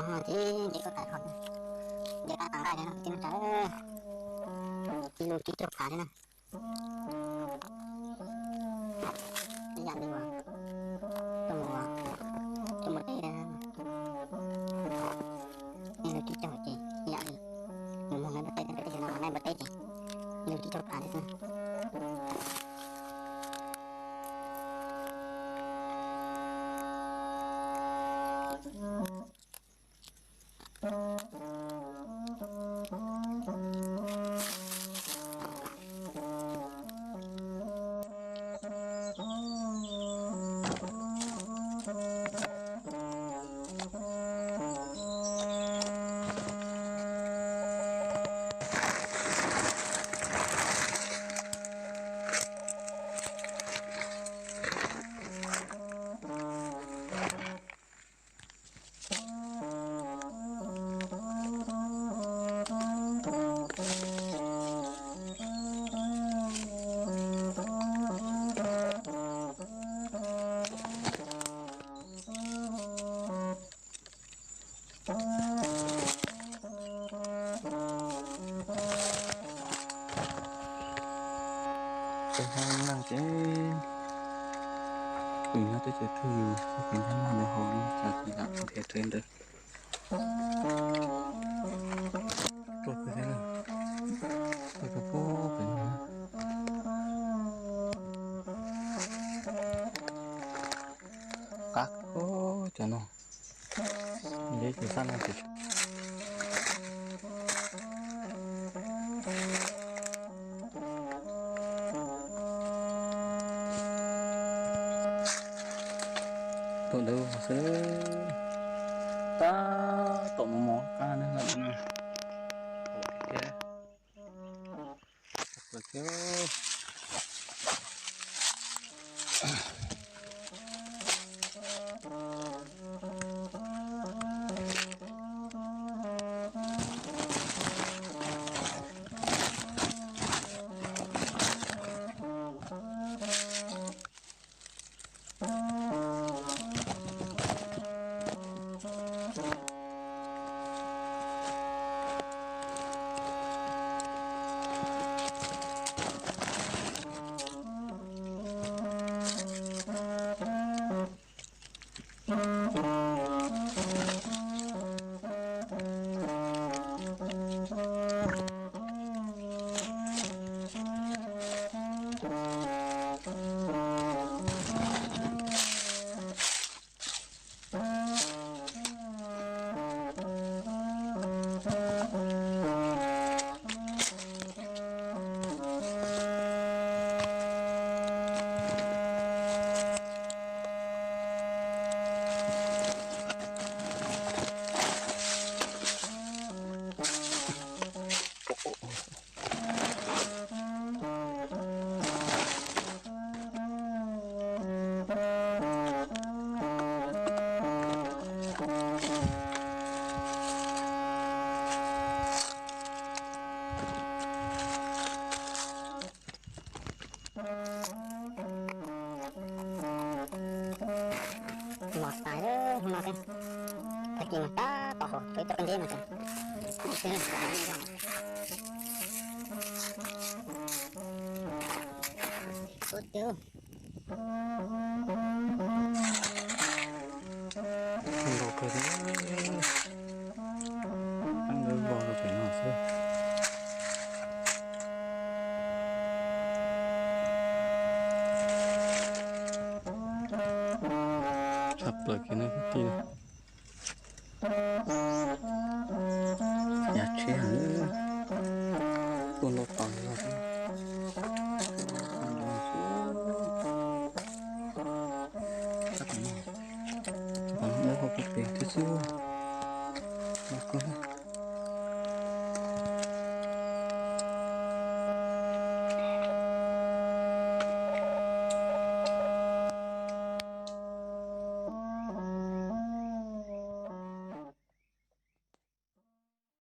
Ces nce tuaj tag nrho, nce qab tas nqaij li no tib neeg tsav, ib lub tsib caug phav thiab na. Ib yam li uas tuaj mus, tuaj mus teb, ib lub tsib caug ces ib yam li mus mus nqaij npua teb, peb tej no nqaij npua teb ces ib lub tsib caug phav thiab xwb. Ces ho neeg ces, kuv nyob twb ces twg yus, kuv nyob nyob hauv no cas kuv lam nrhiav rau ntawd. Tuaj pem, tuaj rau pem no. Qab cov no, nce ces sab no ces tuaj ntawd xwb, tab tom mos mos qab ne no. Mos tas hnub no thiab, tag kis mas tab tom hauv, tau ib tog ntseb mas tas. Nkaus kawg li, tab ntawd vau rau pem no xwb. Tshaj plaws kiag no kwv tij. Yav tsheb heev, tuaj ntau tos zog thiab. Tab tom no, tab tom no qhov pem thiab xwb. Los kawg.